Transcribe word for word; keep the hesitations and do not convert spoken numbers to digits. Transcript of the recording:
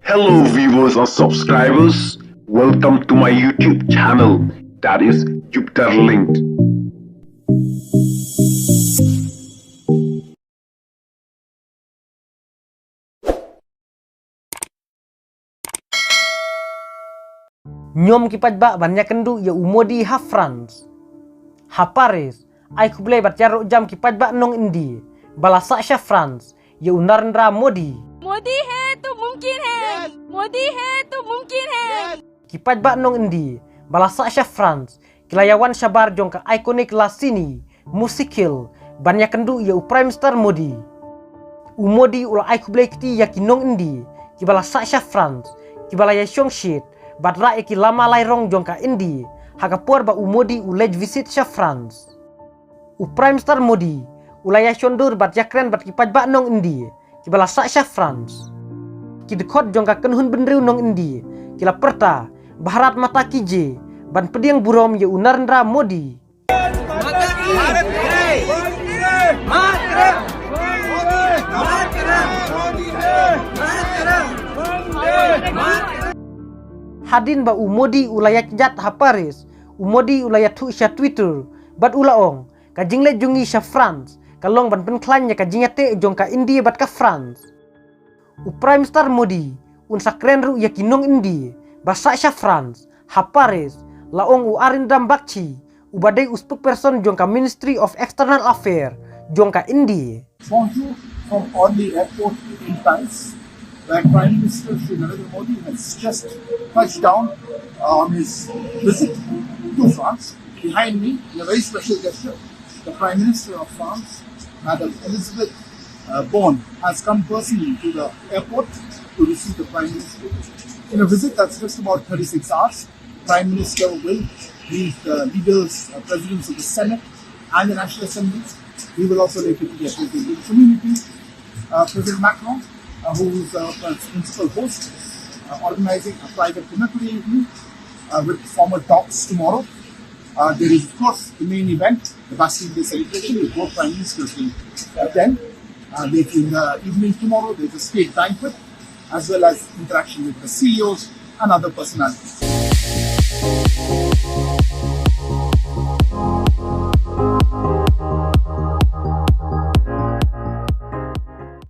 Hello viewers and subscribers, welcome to my YouTube channel, that is Jupiter Linked. Niam ki paidbah ban ïakynduh ïa u Modi ha France. Ha Paris, ai khublei bad ïaroh jam ki paidbah nong India ba la sah sha France ïa u Narendra Modi. मोदी है तो मुमकिन है। मोदी है तो मुमकिन है। Ki paidbah nong India ba la sah sha France ki la ïawan shabar jong ka iconic La Cini, Music Hill, ban ïakynduh ïa u Prime Minister Modi. U Modi u la ai khublei kti ïa ki nong India ki ba la sah sha France, ki ba la ïashong shit bad rah ïa ki lama lai rong jong ka India ha ka por ba u Modi u leit visit sha France. U Prime Minister Modi u la ïashondur bad ïakren bad ki paidbah nong India ki ba la sah sha France. Ki dkhot jong ka kynhun bynriew nong India ki la pyrta, Bharat Mata Ki Jai, ban pdiang burom ïa u Narendra Modi. Hadien ba u Modi u la ïaid jat ha Paris, u Modi u la ïathuh sha Twitter bad u la ong, ka jingleit jong ngi sha France ka long ban pynkhlaiñ ïa ka jingïateh jong ka India bad ka France. U Prime Minister Modi un sa kren ruh ïa ki nong India ba sah sha France ha Paris, la ong u Arindam Bagchi, u ba dei u spokesperson jong ka Ministry of External Affairs jong ka India. Bonjour from Orly Airport in Paris, where Prime Minister Shri Narendra Modi has just touched down on his visit to France. Behind me, in a very special gesture, the Prime Minister of France, Madam Elisabeth uh, Borne, has come personally to the airport to receive the Prime Minister. In a visit that's just about thirty-six hours, Prime Minister will meet the leaders, uh, presidents of the Senate and the National Assembly. He will also later be addressing the community. Uh, President Macron, uh, who is the principal host, uh, organizing a private dinner today evening uh, with former docs tomorrow. Uh, there is, of course, the main event, the Bastille Day celebration, with both prime ministers will attend. Uh, later in the evening tomorrow, there's a state banquet, as well as interaction with the C E Os and other personalities.